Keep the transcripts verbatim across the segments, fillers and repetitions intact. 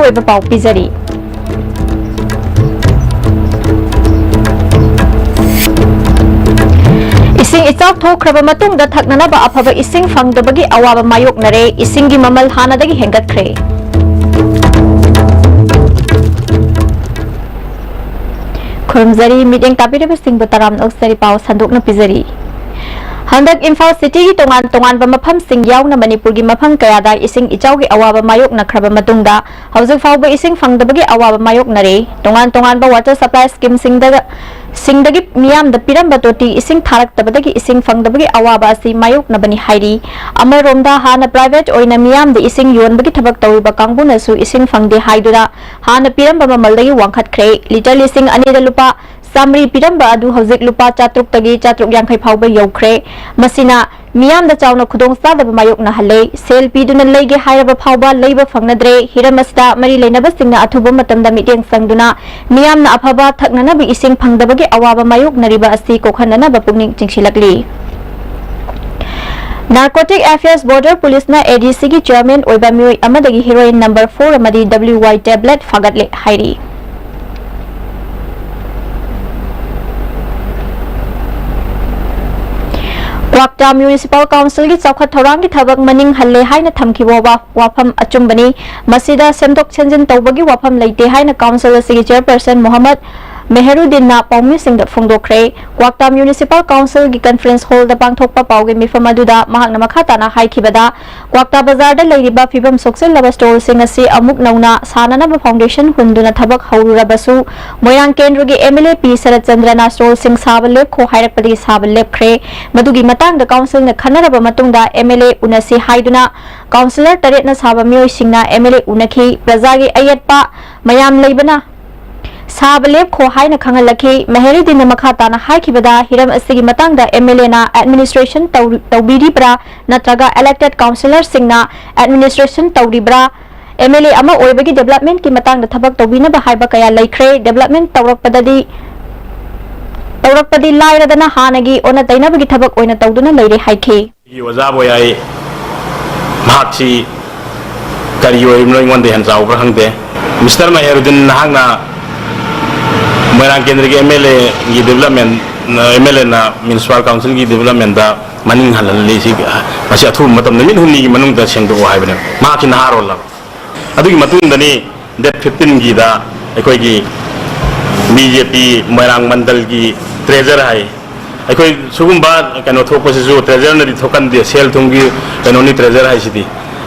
ꯑꯣꯏꯕ ꯄꯥꯎ ꯄꯤꯖꯔꯤ꯫ ꯏꯁꯤꯡ ꯏꯆꯥꯎ ꯊꯣꯛꯈ꯭ꯔꯕ ꯃꯇꯨꯡꯗ ꯊꯛꯅꯅꯕ ꯑꯐꯕ ꯏꯁꯤꯡ ꯐꯪꯗꯕꯒꯤ ꯑꯋꯥꯕ ꯃꯥꯌꯣꯛꯅꯔꯦ꯫ ꯏꯁꯤꯡꯒꯤ ꯃꯃꯜ ꯍꯥꯟꯅꯗꯒꯤ ꯍꯦꯟꯒꯠꯈ꯭ꯔꯦ꯫ ꯈꯨꯔꯨꯝꯖꯔꯤ, ꯃꯤꯠꯌꯦꯡ ꯇꯥꯕꯤꯔꯤꯕꯁꯤꯡꯕꯨ ꯇꯔꯥꯝꯅ ꯑꯣꯛꯆꯔꯤ꯫ ꯄꯥꯎ ꯁꯟꯗꯣꯛꯅ ꯄꯤꯖꯔꯤ꯫ ꯍꯟꯗꯛ ꯏꯝꯐꯥꯜ ꯁꯤꯇꯤꯒꯤ ꯇꯣꯉꯥꯟ ꯇꯣꯉꯥꯟꯕ ꯃꯐꯝꯁꯤꯡ ꯌꯥꯎꯅ ꯃꯅꯤꯄꯨꯔꯒꯤ ꯃꯐꯝ ꯀꯌꯥꯗ ꯏꯁꯤꯡ ꯏꯆꯥꯎꯒꯤ ꯑꯋꯥꯕ ꯃꯥꯌꯣꯛꯅꯈ꯭ꯔꯕ ꯃꯇꯨꯡꯗ, ꯍꯧꯖꯤꯛ ꯐꯥꯎꯕ ꯏꯁꯤꯡ ꯐꯪꯗꯕꯒꯤ ꯑꯋꯥꯕ ꯃꯥꯌꯣꯛꯅꯔꯤ꯫ ꯇꯣꯉꯥꯟ ꯇꯣꯉꯥꯟꯕ water supply scheme ꯁꯤꯡꯗ, ꯁꯤꯡꯗꯒꯤ ꯃꯤꯌꯥꯝꯗ ꯄꯤꯔꯝꯕ ꯇꯣꯇꯤ ꯏꯁꯤꯡ ꯊꯥꯔꯛꯇꯕꯗꯒꯤ ꯏꯁꯤꯡ ꯐꯪꯗꯕꯒꯤ ꯑꯋꯥꯕ ꯑꯁꯤ ꯃꯥꯌꯣꯛꯅꯕꯅꯤ ꯍꯥꯏꯔꯤ꯫ ꯑꯃꯔꯣꯝꯗ, ꯍꯥꯟꯅ private ꯑꯣꯏꯅ ꯃꯤꯌꯥꯝꯗ ꯏꯁꯤꯡ ꯌꯣꯟꯕꯒꯤ ꯊꯕꯛ ꯇꯧꯔꯤꯕ ꯀꯥꯡꯕꯨꯅꯁꯨ ꯏꯁꯤꯡ ꯐꯪꯗꯦ ꯍꯥꯏꯗꯨꯅ ꯍꯥꯟꯅ ꯄꯤꯔꯝꯕ ꯃꯃꯜꯗꯒꯤ ꯋꯥꯡꯈꯠꯈ꯭ꯔꯦ꯫ ꯂꯤꯇꯔ ꯂꯤꯁꯤꯡ ꯑꯅꯤꯗ ꯂꯨꯄꯥ ꯆꯥꯃꯔꯤ ꯄꯤꯔꯝꯕ ꯑꯗꯨ ꯍꯧꯖꯤꯛ ꯂꯨꯄꯥ ꯆꯥꯇ꯭ꯔꯨꯛꯇꯒꯤ ꯆꯥꯇ꯭ꯔꯨꯛ ꯌꯥꯡꯈꯩ ꯐꯥꯎꯕ ꯌꯧꯈ꯭ꯔꯦ꯫ ꯃꯁꯤꯅ ꯃꯤꯌꯥꯝꯗ ꯆꯥꯎꯅ ꯈꯨꯗꯣꯡꯆꯥꯗꯕ ꯃꯥꯌꯣꯛꯅꯍꯜꯂꯦ꯫ ꯁꯦꯜ ꯄꯤꯗꯨꯅ ꯂꯩꯒꯦ ꯍꯥꯏꯔꯕ ꯐꯥꯎꯕ ꯂꯩꯕ ꯐꯪꯅꯗ꯭ꯔꯦ꯫ ꯍꯤꯔꯝ ꯑꯁꯤꯗ ꯃꯔꯤ ꯂꯩꯅꯕꯁꯤꯡꯅ ꯑꯊꯨꯕ ꯃꯇꯝꯗ ꯃꯤꯠꯌꯦꯡ ꯆꯪꯗꯨꯅ ꯃꯤꯌꯥꯝꯅ ꯑꯐꯕ ꯊꯛꯅꯅꯕ ꯏꯁꯤꯡ ꯐꯪꯗꯕꯒꯤ ꯑꯋꯥꯕ ꯃꯥꯌꯣꯛꯅꯔꯤꯕ ꯑꯁꯤ ꯀꯣꯛꯍꯟꯅꯅꯕ ꯄꯨꯛꯅꯤꯡ ꯆꯤꯡꯁꯤꯜꯂꯛꯂꯤ꯫ Narcotic Affairs Border Police ꯅ ADC ꯒꯤ chairman ꯑꯣꯏꯕ ꯃꯤꯑꯣꯏ ꯑꯃꯗꯒꯤ heroin number four ꯑꯃꯗꯤ WY tablet ꯐꯥꯒꯠꯂꯦ ꯍꯥꯏꯔꯤ꯫ ꯀ꯭ꯋꯥꯛꯇꯥ Municipal Council ꯒꯤ ꯆꯥꯎꯈꯠ ꯊꯧꯔꯥꯡꯒꯤ ꯊꯕꯛ ꯃꯅꯤꯡ ꯍꯜꯂꯦ ꯍꯥꯏꯅ ꯊꯝꯈꯤꯕ ꯋꯥ-, ꯋꯥꯐꯝ ꯑꯆꯨꯝꯕꯅꯤ꯫ ꯃꯁꯤꯗ ꯁꯦꯝꯗꯣꯛ ꯁꯦꯝꯖꯤꯟ ꯇꯧꯕꯒꯤ ꯋꯥꯐꯝ ꯂꯩꯇꯦ ꯍꯥꯏꯅ council ꯑꯁꯤꯒꯤ chairperson ꯃꯣꯍꯝꯃꯗ ꯃꯦꯍꯔꯨꯗꯤꯟꯅ ꯄꯥꯎꯃꯤꯁꯤꯡꯗ ꯐꯣꯡꯗꯣꯛꯈ꯭ꯔꯦ꯫ ꯀ꯭ꯋꯥꯛꯇꯥ Municipal Council ꯒꯤ conference hall ꯗ ꯄꯥꯡꯊꯣꯛꯄ ꯄꯥꯎꯒꯤ ꯃꯤꯐꯝ ꯑꯗꯨꯗ ꯃꯍꯥꯛꯅ ꯃꯈꯥ ꯇꯥꯅ ꯍꯥꯏꯈꯤꯕꯗ, ꯀ꯭ꯋꯥꯛꯇꯥ ꯕꯖꯥꯔꯗ ꯂꯩꯔꯤꯕ ꯐꯤꯕꯝ ꯁꯣꯛꯆꯤꯜꯂꯕ store ꯁꯤꯡ ꯑꯁꯤ ꯑꯃꯨꯛ ꯅꯧꯅ ꯁꯥꯅꯅꯕ foundation ꯍꯨꯟꯗꯨꯅ ꯊꯕꯛ ꯍꯧꯔꯨꯔꯕꯁꯨ, ꯃꯣꯏꯔꯥꯡ ꯀꯦꯟꯗ꯭ꯔꯒꯤ MLA ꯄꯤ ꯁꯔꯠꯆꯟꯗ꯭ꯔꯅ store ꯁꯤꯡ ꯁꯥꯕ ꯂꯦꯞꯈꯣ ꯍꯥꯏꯔꯛꯄꯗꯒꯤ ꯁꯥꯕ ꯂꯦꯞꯈ꯭ꯔꯦ꯫ ꯃꯗꯨꯒꯤ ꯃꯇꯥꯡꯗ council ꯅ ꯈꯟꯅꯔꯕ ꯃꯇꯨꯡꯗ MLA ꯎꯅꯁꯤ ꯍꯥꯏꯗꯨꯅ councillor ꯇꯔꯦꯠꯅ ꯁꯥꯕ ꯃꯤꯑꯣꯏꯁꯤꯡꯅ MLA ꯎꯅꯈꯤ꯫ ꯄ꯭ꯔꯖꯥꯒꯤ ꯑꯌꯦꯠꯄ ꯃꯌꯥꯝ ꯂꯩꯕꯅ ꯁꯥꯕ ꯂꯦꯞꯈꯣ ꯍꯥꯏꯅ ꯈꯪꯍꯜꯂꯛꯈꯤ꯫ ꯃꯦꯍꯔꯨꯗꯤꯟꯅ ꯃꯈꯥ ꯇꯥꯅ ꯍꯥꯏꯈꯤꯕꯗ, ꯍꯤꯔꯝ ꯑꯁꯤꯒꯤ ꯃꯇꯥꯡꯗ MLA ꯅ administration ꯇꯧ-, ꯇꯧꯕꯤꯔꯤꯕ꯭ꯔꯥ ꯅꯠꯇ꯭ꯔꯒ elected councillor ꯁꯤꯡꯅ administration ꯇꯧꯔꯤꯕ꯭ꯔꯥ? MLA ꯑꯃ ꯑꯣꯏꯕꯒꯤ development ꯀꯤ ꯃꯇꯥꯡꯗ ꯊꯕꯛ ꯇꯧꯕꯤꯅꯕ ꯍꯥꯏꯕ ꯀꯌꯥ ꯂꯩꯈ꯭ꯔꯦ꯫ Development ꯇꯧꯔꯛꯄꯗꯗꯤ, ꯇꯧꯔꯛꯄꯗꯤ ꯂꯥꯏꯔꯗꯅ ꯍꯥꯟꯅꯒꯤ ꯑꯣꯟꯅ ꯇꯩꯅꯕꯒꯤ ꯊꯕꯛ ꯑꯣꯏꯅ ꯇꯧꯗꯨꯅ ꯂꯩꯔꯦ ꯍꯥꯏꯈꯤ꯫ ꯑꯣꯖꯥ ꯕꯣꯌꯥꯏ, ꯃꯍꯥꯛꯁꯤ ꯀꯔꯤ ꯑꯣꯏꯔꯤꯕꯅꯣ ꯑꯩꯉꯣꯟꯗ ꯍꯦꯟꯅ ꯆꯥꯎꯕ꯭ꯔꯥ ꯈꯪꯗꯦ꯫ ꯃꯤꯁꯇꯔ ꯃꯍꯦꯔꯨꯗꯤꯟ, ꯅꯍꯥꯛꯅ ꯃꯣꯏꯔꯥꯡ ꯀꯦꯟꯗ꯭ꯔꯒꯤ ꯑꯦꯝ ꯑꯦꯜ ꯑꯦꯒꯤ ꯗꯤꯕꯂꯞꯃꯦꯟ, ꯑꯦꯝ ꯑꯦꯜ ꯑꯦꯅ ꯃ꯭ꯌꯨꯅꯤꯁꯤꯄꯥꯜ ꯀꯥꯎꯟꯁꯤꯜꯒꯤ ꯗꯤꯕꯂꯞꯃꯦꯟꯗ ꯃꯅꯤꯡ ꯍꯜꯍꯜꯂꯤꯁꯤ, ꯃꯁꯤ ꯑꯊꯨꯕ ꯃꯇꯝꯗ ꯅꯨꯃꯤꯠ ꯍꯨꯝꯅꯤꯒꯤ ꯃꯅꯨꯡꯗ ꯁꯦꯡꯗꯣꯛꯑꯣ ꯍꯥꯏꯕꯅꯦ꯫ ꯃꯍꯥꯛꯀꯤ ꯅꯍꯥꯔꯣꯜꯂꯕ꯫ ꯑꯗꯨꯒꯤ ꯃꯇꯨꯡꯗꯅꯤ ꯗꯦꯠ ꯐꯤꯐꯇꯤꯟꯒꯤꯗ ꯑꯩꯈꯣꯏꯒꯤ ꯕꯤ ꯖꯦ ꯄꯤ ꯃꯣꯏꯔꯥꯡ ꯃꯟꯗꯜꯒꯤ ꯇ꯭ꯔꯦꯖꯔ ꯍꯥꯏ, ꯑꯩꯈꯣꯏ ꯁꯤꯒꯨꯝꯕ ꯀꯩꯅꯣ ꯊꯣꯛꯄꯁꯤꯁꯨ ꯇ꯭ꯔꯦꯖꯔꯅꯗꯤ ꯊꯣꯛꯀꯟꯗꯦ, ꯁꯦꯜ ꯊꯨꯝꯒꯤ ꯀꯩꯅꯣꯅꯤ ꯇ꯭ꯔꯦꯖꯔ ꯍꯥꯏꯁꯤꯗꯤ꯫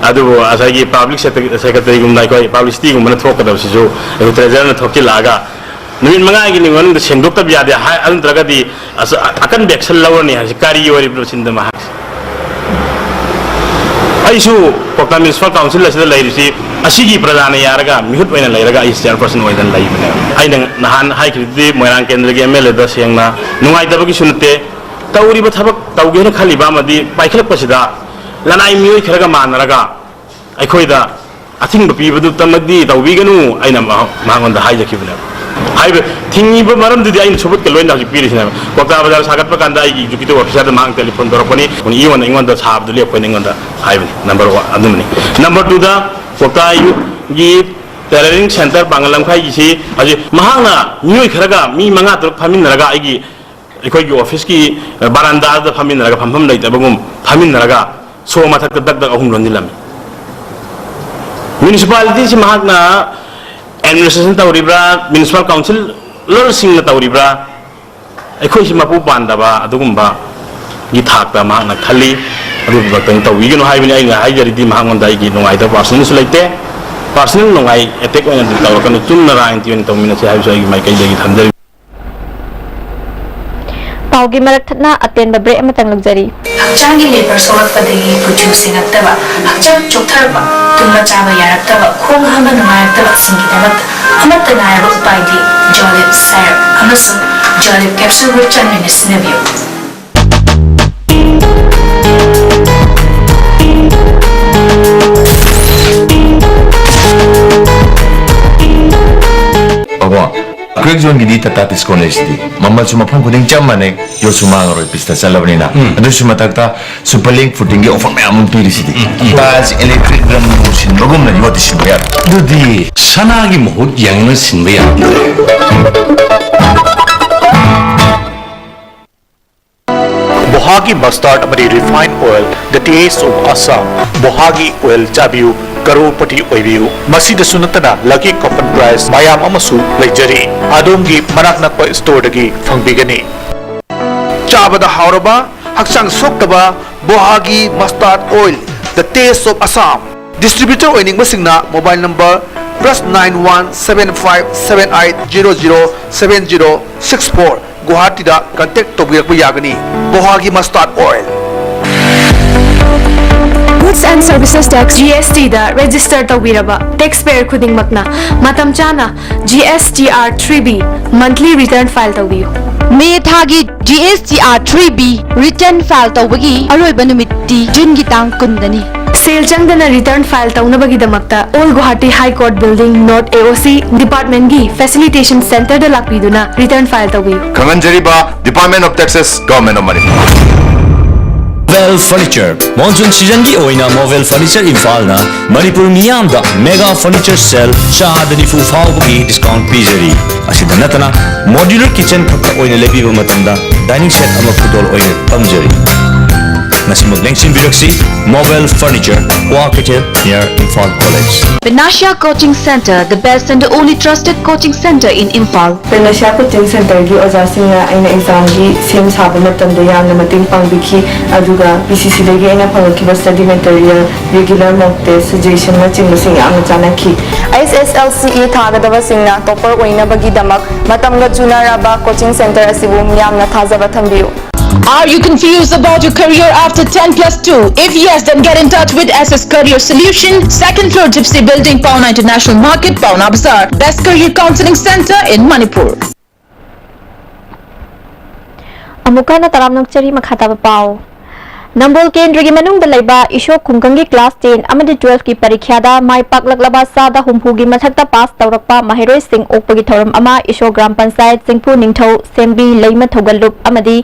ꯑꯗꯨꯕꯨ ꯉꯁꯥꯏꯒꯤ ꯄꯥꯕ꯭ꯂꯤꯛ ꯁꯦꯀ꯭ꯔꯦꯇꯔꯤꯒꯨꯝꯅ ꯑꯩꯈꯣꯏ ꯄꯥꯕ꯭ꯂꯤꯁꯤꯇꯤꯒꯨꯝꯕꯅ ꯊꯣꯛꯀꯗꯕꯁꯤꯁꯨ ꯑꯩꯈꯣꯏ ꯇ꯭ꯔꯦꯖꯔꯅ ꯊꯣꯛꯆꯤꯜꯂꯛꯑꯒ ꯅꯨꯃꯤꯠ ꯃꯉꯥꯒꯤ ꯃꯅꯨꯡꯗ ꯁꯦꯡꯗꯣꯛꯇꯕ ꯌꯥꯗꯦ ꯍꯥꯏ, ꯑꯗꯨ ꯅꯠꯇ꯭ꯔꯒꯗꯤ ꯑꯁ-, ꯑꯀꯟꯕ ꯑꯦꯛꯁꯟ ꯂꯧꯔꯅꯤ ꯍꯥꯏꯁꯤ ꯀꯔꯤ ꯑꯣꯏꯔꯤꯕꯅꯣ ꯁꯤꯅꯤꯗ ꯃꯍꯥꯛꯁꯦ꯫ ꯑꯩꯁꯨ ꯀ꯭ꯋꯥꯛꯇꯥ ꯃ꯭ꯌꯨꯅꯤꯁꯤꯄꯥꯜ ꯀꯥꯎꯟꯁꯤꯜ ꯑꯁꯤꯗ ꯂꯩꯔꯤꯁꯤ ꯑꯁꯤꯒꯤ ꯄ꯭ꯔꯖꯥꯅ ꯌꯥꯔꯒ, ꯃꯤꯍꯨꯠ ꯑꯣꯏꯅ ꯂꯩꯔꯒ ꯑꯩ ꯆꯤꯌꯔꯄꯔꯁꯟ ꯑꯣꯏꯗꯅ ꯂꯩꯕꯅꯦꯕ꯫ ꯑꯩꯅ ꯅꯍꯥꯟ ꯍꯥꯏꯈ꯭ꯔꯤꯗꯨꯗꯤ ꯃꯣꯏꯔꯥꯡ ꯀꯦꯟꯗ꯭ꯔꯒꯤ ꯑꯦꯝ ꯑꯦꯜ ꯑꯦꯗ ꯁꯦꯡꯅ ꯅꯨꯡꯉꯥꯏꯇꯕꯒꯤꯁꯨ ꯅꯠꯇꯦ, ꯇꯧꯔꯤꯕ ꯊꯕꯛ ꯇꯧꯒꯦꯅ ꯈꯜꯂꯤꯕ ꯑꯃꯗꯤ ꯄꯥꯏꯈꯠꯂꯛꯄꯁꯤꯗ ꯂꯅꯥꯏ ꯃꯤꯑꯣꯏ ꯈꯔꯒ ꯃꯥꯟꯅꯔꯒ ꯑꯩꯈꯣꯏꯗ ꯑꯊꯤꯡꯕ ꯄꯤꯕꯗꯨꯇꯃꯛꯇꯤ ꯇꯧꯕꯤꯒꯅꯨ, ꯑꯩꯅ ꯃꯍꯥꯛ-, ꯃꯉꯣꯟꯗ ꯍꯥꯏꯖꯈꯤꯕꯅꯦꯕ꯫ ꯍꯥꯏꯕ ꯊꯤꯡꯉꯤꯕ ꯃꯔꯝꯗꯨꯗꯤ ꯑꯩꯅ ꯁꯨꯕꯠꯀ ꯂꯣꯏꯅ ꯍꯧꯖꯤꯛ ꯄꯤꯔꯤꯁꯤꯅꯦꯕ꯫ ꯀ꯭ꯋꯥꯛꯇꯥ ꯕꯖꯥꯔ ꯁꯥꯒꯠꯄ ꯀꯥꯟꯗ ꯑꯩꯒꯤ executive officer ꯗ ꯃꯍꯥꯛ ꯇꯦꯂꯤꯐꯣꯟ ꯇꯧꯔꯛꯄꯅꯤ, ꯏ ꯑꯣꯅ ꯑꯩꯉꯣꯟꯗ ꯁꯥꯕꯗꯨ ꯂꯦꯞꯄꯣꯏꯅ ꯑꯩꯉꯣꯟꯗ ꯍꯥꯏꯕꯅꯤ꯫ Number one ꯑꯗꯨꯃꯅꯤ꯫ ꯅꯝꯕꯔ ꯇꯨꯗ ꯀ꯭ꯋꯥꯛꯇꯥꯒꯤ tailoring centre ꯄꯥꯡꯒꯜ ꯂꯝꯈꯥꯏꯒꯤꯁꯤ ꯍꯧꯖꯤꯛ ꯃꯍꯥꯛꯅ ꯃꯤꯑꯣꯏ ꯈꯔꯒ ꯃꯤ ꯃꯉꯥ ꯇꯔꯨꯛ ꯐꯝꯃꯤꯟꯅꯔꯒ ꯑꯩꯒꯤ ꯑꯩꯈꯣꯏꯒꯤ ꯑꯣꯐꯤꯁꯀꯤ ꯕꯥꯔꯟꯗꯥꯗ ꯐꯝꯃꯤꯟꯅꯔꯒ, ꯐꯝꯐꯝ ꯂꯩꯇꯕꯒꯨꯝ ꯐꯝꯃꯤꯟꯅꯔꯒ ꯁꯣ ꯃꯊꯛꯇ ꯗꯛ ꯗꯛ ꯑꯍꯨꯝ ꯂꯣꯟꯁꯤꯜꯂꯝꯃꯤ꯫ ꯃ꯭ꯌꯨꯅꯤꯁꯤꯄꯥꯂꯤꯇꯤꯁꯤ ꯃꯍꯥꯛꯅ ꯑꯦꯗꯃꯤꯅꯤꯁꯇ꯭ꯔꯦꯁꯟ ꯇꯧꯔꯤꯕ꯭ꯔꯥ, ꯃ꯭ꯌꯨꯅꯤꯁꯤꯄꯥꯜ ꯀꯥꯎꯟꯁꯤꯂꯔꯁꯤꯡꯅ ꯇꯧꯔꯤꯕ꯭ꯔꯥ, ꯑꯩꯈꯣꯏꯁꯤ ꯃꯄꯨ ꯄꯥꯟꯗꯕ ꯑꯗꯨꯒꯨꯝꯕꯒꯤ ꯊꯥꯛꯇ ꯃꯍꯥꯛꯅ ꯈꯜꯂꯤ꯫ ꯑꯗꯨꯒꯨꯝꯕ ꯀꯩꯅꯣ ꯇꯧꯕꯤꯒꯅꯨ ꯍꯥꯏꯕꯅꯤ꯫ ꯑꯩꯅ ꯍꯥꯏꯖꯔꯤꯗꯤ ꯃꯍꯥꯛꯉꯣꯟꯗ ꯑꯩꯒꯤ ꯅꯨꯡꯉꯥꯏꯇꯕ ꯄꯥꯔꯁꯣꯅꯦꯜꯁꯨ ꯂꯩꯇꯦ꯫ ꯄꯥꯔꯁꯣꯅꯦꯜ ꯅꯨꯡꯉꯥꯏ ꯑꯦꯇꯦꯛ ꯑꯣꯏꯅ ꯇꯧꯔꯛꯀꯅꯨ, ꯆꯨꯝꯅ ꯔꯥꯖꯅꯤꯇꯤ ꯑꯣꯏꯅ ꯇꯧꯃꯤꯟꯅꯁꯤ ꯍꯥꯏꯕꯁꯨ ꯑꯩꯒꯤ ꯃꯥꯏꯀꯩꯗꯒꯤ ꯊꯝꯖꯔꯤ꯫ ꯄꯥꯎꯒꯤ ꯃꯔꯛ ꯊꯠꯅ ꯑꯇꯦꯟꯕ ꯕ꯭ꯔꯦꯛ ꯑꯃꯇꯪ ꯂꯧꯖꯔꯤ꯫ ꯍꯛꯆꯥꯡꯒꯤ ꯂꯦꯕꯔ ꯁꯣꯛꯂꯛꯄꯗꯒꯤ ꯀꯨꯆꯨ ꯁꯦꯡꯉꯛꯇꯕ, ꯍꯛꯆꯥꯡ ꯆꯣꯛꯊꯔꯛꯄ, ꯇꯨꯝꯕ ꯆꯥꯕ ꯌꯥꯔꯛꯇꯕ, ꯈꯣꯡ ꯍꯥꯝꯕ ꯅꯨꯡꯉꯥꯏꯔꯛꯇꯕꯁꯤꯡꯒꯤꯗꯃꯛ ꯑꯃꯠꯇ ꯉꯥꯏꯔꯕ ꯎꯄꯥꯏꯗꯤ ꯖꯣꯂꯤꯞ ꯁꯥꯏꯔꯞ ꯑꯃꯁꯨꯡ ꯖꯣꯂꯤꯞ ꯀꯦꯞꯁꯨꯜꯕꯨ ꯆꯥꯡ ꯅꯥꯏꯅ ꯁꯤꯖꯤꯟꯅꯕꯤꯌꯨ꯫ ꯄꯥꯕꯨꯡ, ꯕ꯭ꯂꯦꯛ ꯖꯣꯟꯒꯤꯗꯤ ꯇꯥꯇꯥ ꯇꯤꯁꯀꯣꯟ ꯂꯩꯁꯤꯗꯤ, ꯃꯃꯜꯁꯨ ꯃꯐꯝ ꯈꯨꯗꯤꯡ ꯆꯞ ꯃꯥꯟꯅꯩ, ꯌꯣꯠꯁꯨ ꯃꯥꯡꯉꯔꯣꯏ ꯄꯤꯁꯇ ꯆꯠꯂꯕꯅꯤꯅ꯫ ꯑꯗꯨꯁꯨ ꯃꯊꯛꯇ ꯁꯨꯄꯔ ꯂꯤꯡ ꯐꯨꯇꯤꯡꯒꯤ ꯑꯣꯐꯔ ꯃꯌꯥꯝ ꯑꯃ ꯄꯤꯔꯤꯁꯤꯗꯤ꯫ ꯇꯥꯖ ꯏꯂꯦꯛꯇ꯭ꯔꯤꯛ ꯔꯝ ꯁꯤꯟꯕꯒꯨꯝꯅ ꯌꯣꯠꯇꯤ ꯁꯤꯟꯕ ꯌꯥꯔꯣꯏ꯫ ꯑꯗꯨꯗꯤ ꯁꯅꯥꯒꯤ ꯃꯍꯨꯠ ꯌꯦꯡꯅ ꯁꯤꯟꯕ ꯌꯥꯔꯣꯏ꯫ ꯕꯣꯍꯥꯒꯤ ꯃꯁꯇꯥꯔꯗ ꯑꯃꯗꯤ refined oil, the taste of Assam꯫ ꯕꯣꯍꯥꯒꯤ ꯑꯣꯏꯜ ꯆꯥꯕꯤꯌꯨ, ꯀꯔꯣꯔꯄꯇꯤ ꯑꯣꯏꯕꯤꯌꯨ꯫ ꯃꯁꯤꯗꯁꯨ ꯅꯠꯇꯅ ꯂꯛꯀꯤ ꯀꯣꯄꯟ ꯄ꯭ꯔꯥꯏꯖ ꯃꯌꯥꯝ ꯑꯃꯁꯨ ꯂꯩꯖꯔꯤ꯫ ꯑꯗꯣꯝꯒꯤ ꯃꯅꯥꯛ ꯅꯛꯄ ꯁ꯭ꯇꯣꯔꯗꯒꯤ ꯐꯪꯕꯤꯒꯅꯤ꯫ ꯆꯥꯕꯗ ꯍꯥꯎꯔꯕ, ꯍꯛꯆꯥꯡ ꯁꯣꯛꯇꯕ ꯕꯣꯍꯥꯒꯤ mustard oil, the taste of Assam꯫ Distributor ꯑꯣꯏꯅꯤꯡꯕꯁꯤꯡꯅ mobile number plus nine one seven five seven eight zero zero seven zero six four, ꯒꯨꯋꯥꯍꯥꯇꯤꯗ ꯀꯟꯇꯦꯛ ꯇꯧꯕꯤꯔꯛꯄ ꯌꯥꯒꯅꯤ꯫ ꯕꯣꯍꯥꯒꯤ mustard oil. Goods and Services Tax, G S T ꯗ register ꯇꯧꯕꯤꯔꯕ tax payer ꯈꯨꯗꯤꯡꯃꯛꯅ ꯃꯇꯝ ꯆꯥꯅ G S T R three B monthly return file ꯇꯧꯕꯤꯌꯨ꯫ ꯃꯦ ꯊꯥꯒꯤ G S T R three B return file ꯇꯧꯕꯒꯤ ꯑꯔꯣꯏꯕ ꯅꯨꯃꯤꯠꯇꯤ ꯖꯨꯟꯒꯤ ꯇꯥꯡ ꯀꯨꯟꯗꯅꯤ꯫ ꯁꯦꯜ ꯆꯪꯗꯅ ꯔꯤꯇꯔꯟ ꯐꯥꯏꯜ ꯇꯧꯅꯕꯒꯤꯗꯃꯛꯇ Old Guwahati High Court Building, North A O C department ꯀꯤ facilitation center ꯗ ꯂꯥꯛꯄꯤꯗꯨꯅ ꯔꯤꯇꯔꯟ ꯐꯥꯏꯜ ꯇꯧꯕꯤꯌꯨ꯫ ꯈꯪꯍꯟꯖꯔꯤꯕ, Department of Taxes, Government of Manipur꯫ Movel Furniture, monsoon season ꯒꯤ ꯑꯣꯏꯅ Movel Furniture ꯏꯝꯐꯥꯜꯅ ꯃꯅꯤꯄꯨꯔ ꯃꯤꯌꯥꯝꯗ mega furniture sale ꯆꯥꯗ ꯅꯤꯐꯨ ꯐꯥꯎꯕꯒꯤ discount ꯄꯤꯖꯔꯤ꯫ ꯑꯁꯤꯗ ꯅꯠꯇꯅ, modular kitchen ꯈꯛꯇ ꯑꯣꯏꯅ ꯂꯩꯕꯤꯕ ꯃꯇꯝꯗ dining set ꯑꯃ ꯈꯨꯗꯣꯜ ꯑꯣꯏꯅ ꯇꯝꯖꯔꯤ꯫ ꯉꯁꯤꯃꯛ ꯂꯦꯡꯁꯤꯟꯕꯤꯔꯛꯁꯤ, Movel Furniture, ꯀ꯭ꯋꯥ ꯀꯩꯊꯦꯜ, near Imphal College꯫ Panacea Coaching Center, the best and the only trusted coaching center in Imphal. Panacea Coaching Centerꯒꯤ ꯑꯣꯖꯥꯁꯤꯡꯅ ꯑꯩꯅ examꯒꯤ ꯁꯦꯝ ꯁꯥꯕ ꯃꯇꯝꯗ ꯌꯥꯝꯅ ꯃꯇꯦꯡ ꯄꯥꯡꯕꯤꯈꯤ, ꯑꯗꯨꯒ P C Cꯗꯒꯤ ꯑꯩꯅ ꯐꯪꯂꯛꯈꯤꯕ study material, regular mock test, suggestionꯅꯆꯤꯡꯕꯁꯤꯡ ꯌꯥꯝꯅ ꯆꯥꯟꯅꯈꯤ꯫ H S L C E ꯊꯥꯒꯗꯕꯁꯤꯡꯅ topper ꯑꯣꯏꯅꯕꯒꯤꯗꯃꯛ ꯃꯇꯝꯒ ꯆꯨꯅꯔꯕ coaching center ꯑꯁꯤꯕꯨ ꯃꯤꯌꯥꯝꯅ ꯊꯥꯖꯕ ꯊꯝꯕꯤꯌꯨ꯫ Are you confused about your career after ten plus two? If yes, then get in touch with S S Career Solution, second floor Gypsy Building, Paona International Market, Paona Bazaar. Best career counseling center in Manipur. ꯑꯃꯨꯛꯀ ꯍꯟꯅ ꯇꯔꯥꯝꯅ ꯑꯣꯛꯆꯔꯤ꯫ ꯃꯈꯥ ꯇꯥꯕ ꯄꯥꯎ꯫ ꯅꯝꯕꯣꯜ ꯀꯦꯟꯗ꯭ꯔꯒꯤ ꯃꯅꯨꯡꯗ ꯂꯩꯕ ꯏꯁꯣ ꯈꯨꯡꯒꯪꯒꯤ ꯀ꯭ꯂꯥꯁ ꯇꯦꯟ ꯑꯃꯗꯤ ꯇꯨꯋꯦꯜꯐꯀꯤ ꯄꯔꯤꯈ꯭ꯌꯥꯗ ꯃꯥꯏ ꯄꯥꯛꯂꯛꯂꯕ ꯆꯥꯗ ꯍꯨꯝꯐꯨꯒꯤ ꯃꯊꯛꯇ ꯄꯥꯁ ꯇꯧꯔꯛꯄ ꯃꯍꯩꯔꯣꯏꯁꯤꯡ ꯑꯣꯛꯄꯒꯤ ꯊꯧꯔꯝ ꯑꯃ ꯏꯁꯣ ꯒ꯭ꯔꯥꯝ ꯄꯟꯆꯥꯌꯠ ꯆꯤꯡꯐꯨ ꯅꯤꯡꯊꯧ ꯁꯦꯝꯕꯤ ꯂꯩꯃ ꯊꯧꯒꯜꯂꯨꯞ ꯑꯃꯗꯤ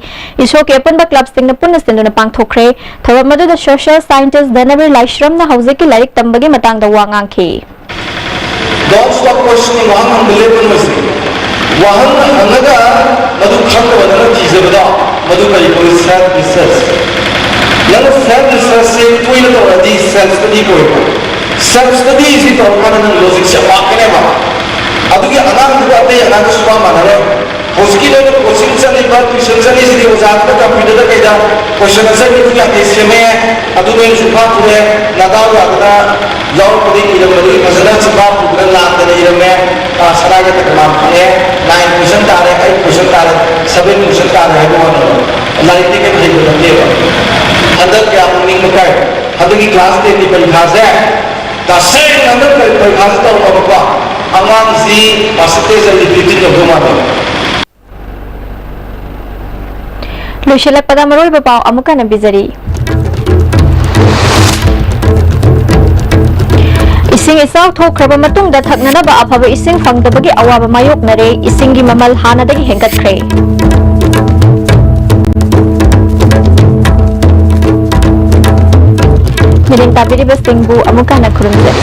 ꯏꯁꯣꯒꯤ ꯑꯄꯨꯟꯕ ꯀ꯭ꯂꯕꯁꯤꯡꯅ ꯄꯨꯟꯅ ꯁꯤꯟꯗꯨꯅ ꯄꯥꯡꯊꯣꯛꯈ꯭ꯔꯦ꯫ ꯊꯧꯔꯝ ꯑꯗꯨꯗ ꯁꯣꯁꯤꯌꯦꯜ ꯁꯥꯏꯟꯇꯤꯁ ꯙꯅꯕꯤꯔ ꯂꯥꯏꯁ꯭ꯔꯝꯅ ꯍꯧꯖꯤꯛꯀꯤ ꯂꯥꯏꯔꯤꯛ ꯇꯝꯕꯒꯤ ꯃꯇꯥꯡꯗ ꯋꯥ ꯉꯥꯡꯈꯤ꯫ Don't stop questioning, ꯋꯥꯍꯪ ꯍꯪꯕ ꯂꯦꯞꯀꯅꯨ꯫ ꯋꯥꯍꯪ ꯍꯪꯉꯒ ꯃꯗꯨ ꯈꯪꯗꯕ ꯅꯪꯅ ꯊꯤꯖꯕꯗꯣ, ꯃꯗꯨ ꯀꯔꯤ ꯀꯧꯏ? Self research꯫ ꯅꯪꯅ self research ꯁꯦ ꯇꯣꯏꯅ ꯇꯧꯔꯗꯤ self study ꯀꯧꯏꯀꯣ꯫ Self study ꯁꯤ ꯇꯧꯔꯀꯥꯟꯗ ꯅꯪ logic ꯁꯦ ꯋꯥꯠꯀꯅꯦꯕ꯫ ꯑꯗꯨꯒꯤ ꯑꯉꯥꯡꯗꯨꯒ ꯑꯇꯩ ꯑꯉꯥꯡꯒ ꯁꯨꯡꯃꯥꯟ ꯃꯥꯟꯅꯔꯣꯏ꯫ ꯍꯧꯖꯤꯛꯀꯤ ꯅꯣꯏꯅ coaching ꯆꯠꯂꯤꯕ, tuition ꯆꯠꯂꯤꯁꯤꯗꯤ ꯑꯣꯖꯥꯗꯨꯅ computer ꯗ ꯀꯩꯗ question answer ꯃꯤꯠꯇꯨ ꯌꯥꯡꯈꯩ ꯁꯦꯝꯃꯦ, ꯑꯗꯨ ꯅꯣꯏꯅ ꯁꯨꯡꯐꯥ ꯐꯨꯔꯦ, ꯅꯗꯥꯎ ꯌꯥꯗꯅ ꯌꯥꯎꯔꯛꯄꯗꯒꯤ ꯏꯔꯝꯕꯗꯨꯒꯤ ꯐꯖꯅ ꯆꯤꯟꯐꯥ ꯄꯨꯗꯅ ꯂꯥꯟꯗꯅ ꯏꯔꯝꯃꯦ꯫ ꯑ, ꯁꯅꯥꯒꯤ ꯇꯀꯃꯥꯟ ꯐꯪꯉꯦ꯫ Nine question ꯇꯥꯔꯦ, eight question ꯇꯥꯔꯦ, seven question ꯇꯥꯔꯦ ꯍꯥꯏꯕ ꯋꯥꯅꯦꯕ꯫ ꯂꯥꯏꯔꯤꯛꯇꯤ ꯀꯩꯝ ꯍꯩꯕ ꯅꯠꯇꯦꯕ꯫ ꯍꯟꯗꯛ ꯀꯌꯥ ꯄꯨꯛꯅꯤꯡ ꯃꯈꯥꯏ, ꯍꯟꯗꯛꯀꯤ class ten ꯒꯤ ꯄꯔꯤꯈꯥꯁꯦ ꯇꯁꯦꯡꯅ ꯍꯟꯗꯛ ꯄꯔꯤꯈꯥꯁꯦ ꯇꯧꯔꯝꯃꯕꯀꯣ, ꯑꯉꯥꯡꯁꯤ percentage ꯑꯃꯗꯤ fifteen ꯌꯧꯗꯧ ꯃꯥꯜꯂꯦ꯫ ꯂꯣꯏꯁꯤꯜꯂꯛꯄꯗ ꯃꯔꯨꯑꯣꯏꯕ ꯄꯥꯎ ꯑꯃꯨꯛ ꯍꯟꯅ ꯄꯤꯖꯔꯤ꯫ ꯏꯁꯤꯡ ꯏꯆꯥꯎ ꯊꯣꯛꯈ꯭ꯔꯕ ꯃꯇꯨꯡꯗ ꯊꯛꯅꯅꯕ ꯑꯐꯕ ꯏꯁꯤꯡ ꯐꯪꯗꯕꯒꯤ ꯑꯋꯥꯕ ꯃꯥꯌꯣꯛꯅꯔꯦ꯫ ꯏꯁꯤꯡꯒꯤ ꯃꯃꯜ ꯍꯥꯟꯅꯗꯒꯤ ꯍꯦꯟꯒꯠꯈ꯭ꯔꯦ꯫ ꯃꯤꯠꯌꯦꯡ ꯇꯥꯕꯤꯔꯤꯕꯁꯤꯡꯕꯨ ꯑꯃꯨꯛ ꯍꯟꯅ ꯈꯨꯔꯨꯝꯖꯔꯤ꯫